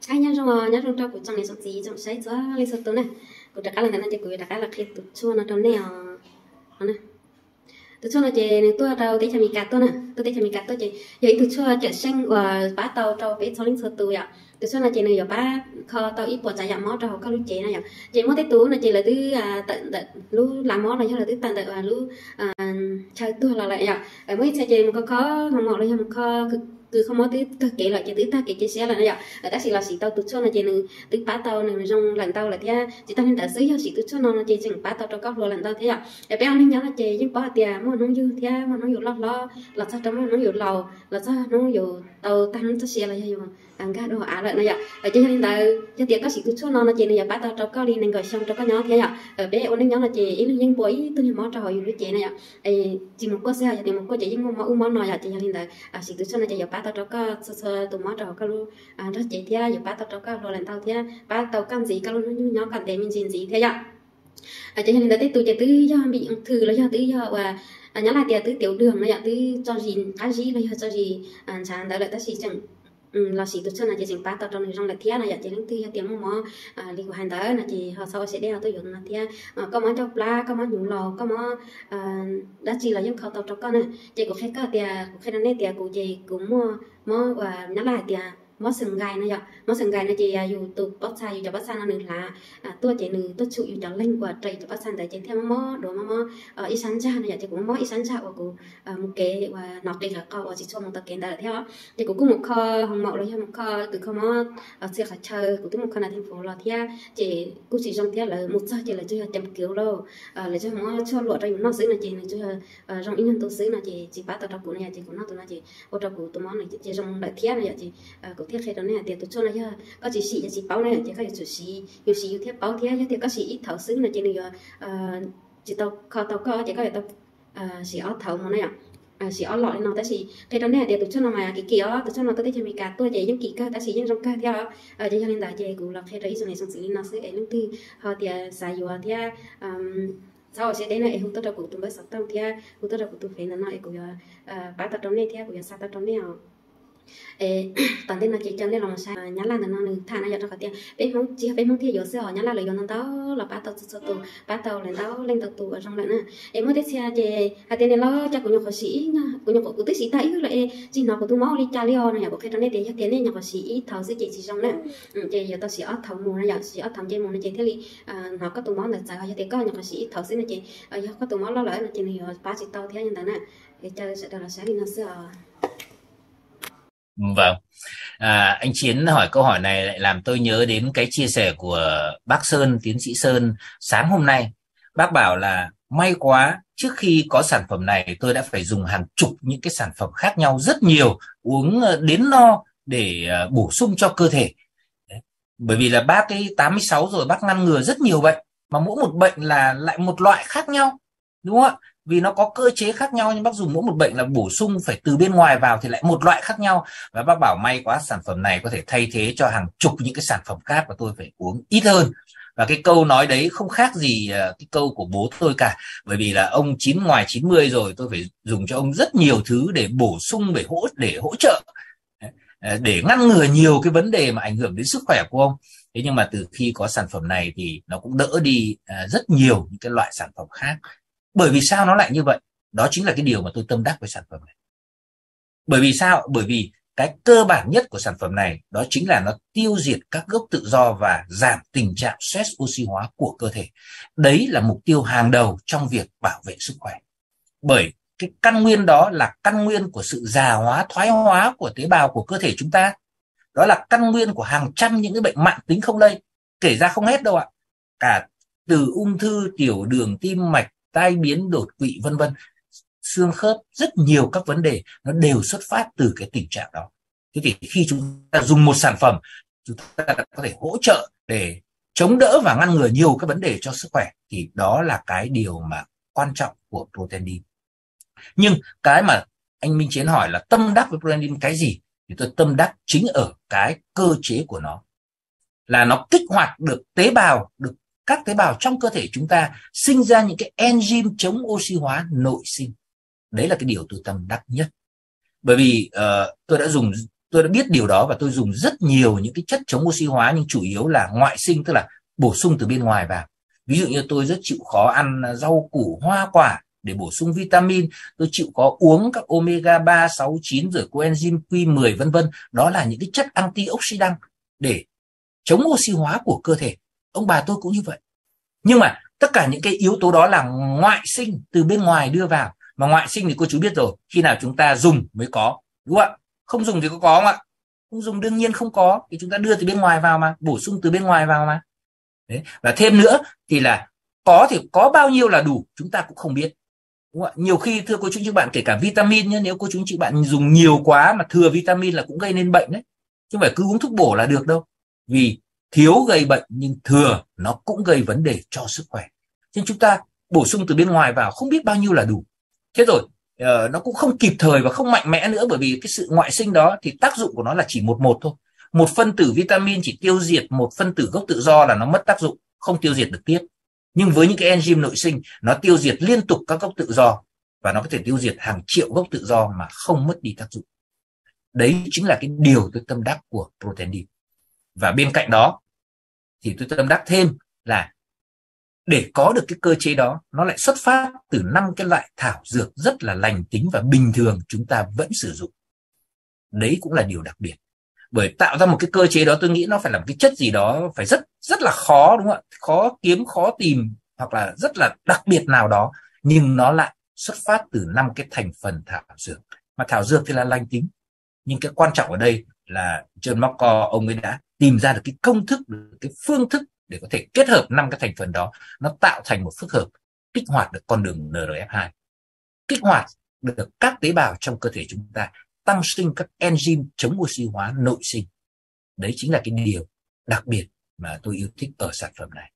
Nyob zoo, nyob zoo rau kuv tsoom niam tsoom txiv tsoom saib txhua leej txhua tus na. Kuv rov qab los ntawm no ces kuv yuav rov qab los qhia tus tshuaj no rau nej os. Tus tshuaj no ces nws tuaj rau teb chaws Amelikas tuaj na, tuaj teb chaws Amelikas tuaj ces yog ib tug tshuaj cawm seej uas pab tau rau peb txhua leej txhua tus yom. Tus tshuaj no ces nws yuav pab kho tau ib puas tsav yam mob rau hauv koj lub cev na yom. Ces muaj tej tus no ces lawv twb tawm ntawm lub lav mob los yog lawv twb tawm ntawm lub chaw tuag los lawm yom. Muaj ib txhia ces mus kho kho hoo maum los yog mus kho kws kho mob twb kawg kev lawm ces twb tag kev cia siab lawm na yom. Tab sis los sim tau tus tshuaj no ces nws twb pab tau nws zoo lawm ntau lawm thiab. Tsis tas li ntawd xwb, yog sim tus tshuaj no no ces tseem pab tau rau koj hluas lawm ntau thiab yom. Peb ua neej nyob no ces yeej paub hais tias muaj hnub yug thiab muaj hnub yus loj hlob, los txog rau muaj hnub yus laus, los txog hnub yus tau tag hnub txoj sia los yog yus nkag dua av lawm no yom. Ces yog li ntawd yog tias koj sim tus tshuaj no no ces nws yuav pab tau rau koj li nees nkaum xyoo rau koj nyob thiab yom. Peb ua neej nyob no ces ib leeg yeej npua ib tug niag mob rau hauv yus lub cev na yom. Tsis mus kuaj xwb, yog tias mus kuaj ces yeej muaj mob ub mob no yom. Ces yog li ntawd sim tus tshuaj no ces yuav pab tau rau koj txhua txhua tus mob rau hauv koj lub nrog cev thiab yuav pab tau rau koj hluas lawm ntau thiab pab tau koj ntxiv koj lub hnub nyob kom ntev me ntsis ntxiv thiab yom. Ces yog li ntawd tej tus ces twb yog npim thwm los yog twb yog uas nyob laj tias twb tiav dwg no yom, twb tso zis qab zib los yog tso zis ntshav ntawd lawm tab sis tseem los sim tus tshuaj no ces tseem pab tau rau nws zoo lawm thiab no yom. Ces leej twg yog tias muaj mob li kuv hais ntawd no ces ho txhob ua siab deb ho tuaj yuav no thiab. Koj mob ncauj plab, koj mob hnyuv laus, koj mob dab tsi los yeej kho tau rau koj na. Ces kuv qhia koj tias, kuv qhia rau nej tias kuv ces kuv muaj mob uas nyob laj hais tias mob xeem nkais no yom. Mob xeem nkais no ces yus tus pob txha, yus cov pob txha no nws hlav tuaj ces nws tuaj tshum yus cov leeg uas raws yus cov pob txha ntawd ces thiaj mob mob duav mob mob ib sab ntsag no yom. Ces kuv mob ib sab ntsag uas kuv mus kev uas hnov qis qhov qau uas tsis tshua mus tau kev ntawd thiab. Ces kuv kuj mus kho hoo maum los yog mus kho kws kho mob txhia qhov chaw, kuv twb mus kho nas theej fuv los thiab ces kuj tsis zoo thiab, lawv mus txog ces lawv tsuas yog ceem kiv lauj, lawv tsuas muab tshuaj luam rau yus noj xwb no ces nws tsuas yog zoo ib nyuag ntu xwb no ces tsis pab tau rau kuv no yom. Ces kuv noj tus no ces ua rau kuv tus mob no ces zoo lawm thiab no yom. Ces kuv thiaj qhia rau nej hais tias tus tshuaj no yog koj tsis sim ces tsis paub na yom, ces koj yuav tsum siv, yus siv yus thiaj paub thiab. Yog tias koj siv ib thaum xwb no ces nws yuav tsis tau kho tau koj ces koj yuav tau siv ob thaum mus na yom, siv ob lom li no. Tab sis qhia rau nej hais tias tus tshuaj no mas kim kim os, tus tshuaj no tuaj teb chaws Amelikas tuaj ces yeej kim kawg tab sis yeej zoo kawg thiab os. Ces yog li ntawd ces kuv los qhia rau ib tsoom niam tsoom txiv li no xwb es leej twg ho tias xav yuav thiab txhob ua siab deb na es hu tuaj rau kuv tus npawb xov tooj thiab hu tuaj rau kuv tus fev ntawm no es kuv yuav pab tau rau nej thiab kuv yuav xa tau rau nej os. Tom ntej no ces coj nej los saib nyob laj ntawm no nws tham no yog rau qhov tias peb Hmoob tsis yog peb Hmoob thiaj yuav xwb os, nyob laj lawv yuav ntau ntau los pab tau txhua txhua tus, pab tau lawv ntau leej ntau tus uas zoo lawm na. Es muaj tej txhia ces hais tias niam laus cas kuv nyuam qhuav siv ib nyuag, kuv nyuam qhuav, kuv twb siv tag ib lwm lawm es tsis hnov kuv tus mob ua li cas li os no yom. Kuv qhia rau nej tias yog tias nej nyuam qhuav siv ib thaum xwb ces tsis zoo na. Ces yuav tau siv ob thaum mus no yom, siv ob thaum nce mus no ces thiaj li hnov koj tus mob ntawd txawv. Yog tias koj nyuam qhuav siv ib thaum xwb no ces yog koj tus mob loj lawm no ces nws yuav pab tsis tau thiab li ntawd na. Es caw sawv daws los saib li no xwb os. Vâng. À, anh Chiến hỏi câu hỏi này lại làm tôi nhớ đến cái chia sẻ của bác Sơn, tiến sĩ Sơn sáng hôm nay. Bác bảo là may quá, trước khi có sản phẩm này tôi đã phải dùng hàng chục những cái sản phẩm khác nhau rất nhiều, uống ờ, đến no để ờ, bổ sung cho cơ thể. Đấy. Bởi vì là bác ấy tám mươi sáu rồi, bác ngăn ngừa rất nhiều bệnh, mà mỗi một bệnh là lại một loại khác nhau. Đúng không ạ? Vì nó có cơ chế khác nhau nhưng bác dùng mỗi một bệnh là bổ sung phải từ bên ngoài vào thì lại một loại khác nhau. Và bác bảo may quá sản phẩm này có thể thay thế cho hàng chục những cái sản phẩm khác và tôi phải uống ít hơn. Và cái câu nói đấy không khác gì ờ, cái câu của bố tôi cả. Bởi vì là ông chín ngoài chín mươi rồi, tôi phải dùng cho ông rất nhiều thứ để bổ sung, để hỗ để hỗ trợ, ờ, để ngăn ngừa nhiều cái vấn đề mà ảnh hưởng đến sức khỏe của ông. Thế nhưng mà từ khi có sản phẩm này thì nó cũng đỡ đi ờ, rất nhiều những cái loại sản phẩm khác. Bởi vì sao nó lại như vậy? Đó chính là cái điều mà tôi tâm đắc với sản phẩm này. Bởi vì sao? Bởi vì cái cơ bản nhất của sản phẩm này đó chính là nó tiêu diệt các gốc tự do và giảm tình trạng stress oxy hóa của cơ thể. Đấy là mục tiêu hàng đầu trong việc bảo vệ sức khỏe. Bởi cái căn nguyên đó là căn nguyên của sự già hóa, thoái hóa của tế bào của cơ thể chúng ta. Đó là căn nguyên của hàng trăm những cái bệnh mãn tính không lây, kể ra không hết đâu ạ. Cả từ ung thư, tiểu đường, tim mạch, tai biến đột quỵ vân vân, xương khớp, rất nhiều các vấn đề nó đều xuất phát từ cái tình trạng đó. Thế thì khi chúng ta dùng một sản phẩm, chúng ta có thể hỗ trợ để chống đỡ và ngăn ngừa nhiều cái vấn đề cho sức khỏe thì đó là cái điều mà quan trọng của protein. Nhưng cái mà anh Minh Chiến hỏi là tâm đắc với protein cái gì, thì tôi tâm đắc chính ở cái cơ chế của nó, là nó kích hoạt được tế bào, được các tế bào trong cơ thể chúng ta sinh ra những cái enzyme chống oxy hóa nội sinh. Đấy là cái điều tôi tâm đắc nhất. Bởi vì ờ, tôi đã dùng Tôi đã biết điều đó và tôi dùng rất nhiều những cái chất chống oxy hóa nhưng chủ yếu là ngoại sinh, tức là bổ sung từ bên ngoài vào. Ví dụ như tôi rất chịu khó ăn rau củ hoa quả để bổ sung vitamin, tôi chịu khó uống các omega ba, sáu, chín rồi coenzyme Q mười vân vân. Đó là những cái chất antioxidant để chống oxy hóa của cơ thể. Ông bà tôi cũng như vậy. Nhưng mà tất cả những cái yếu tố đó là ngoại sinh từ bên ngoài đưa vào. Mà ngoại sinh thì cô chú biết rồi, khi nào chúng ta dùng mới có, đúng không ạ? Không dùng thì có có không ạ? Không dùng đương nhiên không có, thì chúng ta đưa từ bên ngoài vào mà, bổ sung từ bên ngoài vào mà. Đấy. Và thêm nữa thì là có thì có bao nhiêu là đủ chúng ta cũng không biết. Đúng không ạ? Nhiều khi thưa cô chú anh chị bạn, kể cả vitamin nhé, nếu cô chú anh chị bạn dùng nhiều quá mà thừa vitamin là cũng gây nên bệnh đấy. Chứ không phải cứ uống thuốc bổ là được đâu. Vì thiếu gây bệnh nhưng thừa nó cũng gây vấn đề cho sức khỏe. Cho nên chúng ta bổ sung từ bên ngoài vào không biết bao nhiêu là đủ. Thế rồi ờ, nó cũng không kịp thời và không mạnh mẽ nữa, bởi vì cái sự ngoại sinh đó thì tác dụng của nó là chỉ một một thôi. Một phân tử vitamin chỉ tiêu diệt một phân tử gốc tự do là nó mất tác dụng, không tiêu diệt được tiếp. Nhưng với những cái enzyme nội sinh, nó tiêu diệt liên tục các gốc tự do và nó có thể tiêu diệt hàng triệu gốc tự do mà không mất đi tác dụng. Đấy chính là cái điều tôi tâm đắc của protein. Và bên cạnh đó thì tôi tâm đắc thêm là để có được cái cơ chế đó, nó lại xuất phát từ năm cái loại thảo dược rất là lành tính và bình thường chúng ta vẫn sử dụng. Đấy cũng là điều đặc biệt. Bởi tạo ra một cái cơ chế đó, tôi nghĩ nó phải là một cái chất gì đó phải rất rất là khó, đúng không ạ? Khó kiếm, khó tìm, hoặc là rất là đặc biệt nào đó, nhưng nó lại xuất phát từ năm cái thành phần thảo dược. Mà thảo dược thì là lành tính, nhưng cái quan trọng ở đây là John Marco, ông ấy đã tìm ra được cái công thức, cái phương thức để có thể kết hợp năm cái thành phần đó, nó tạo thành một phức hợp kích hoạt được con đường N R F hai, kích hoạt được các tế bào trong cơ thể chúng ta tăng sinh các enzyme chống oxy hóa nội sinh. Đấy chính là cái điều đặc biệt mà tôi yêu thích ở sản phẩm này.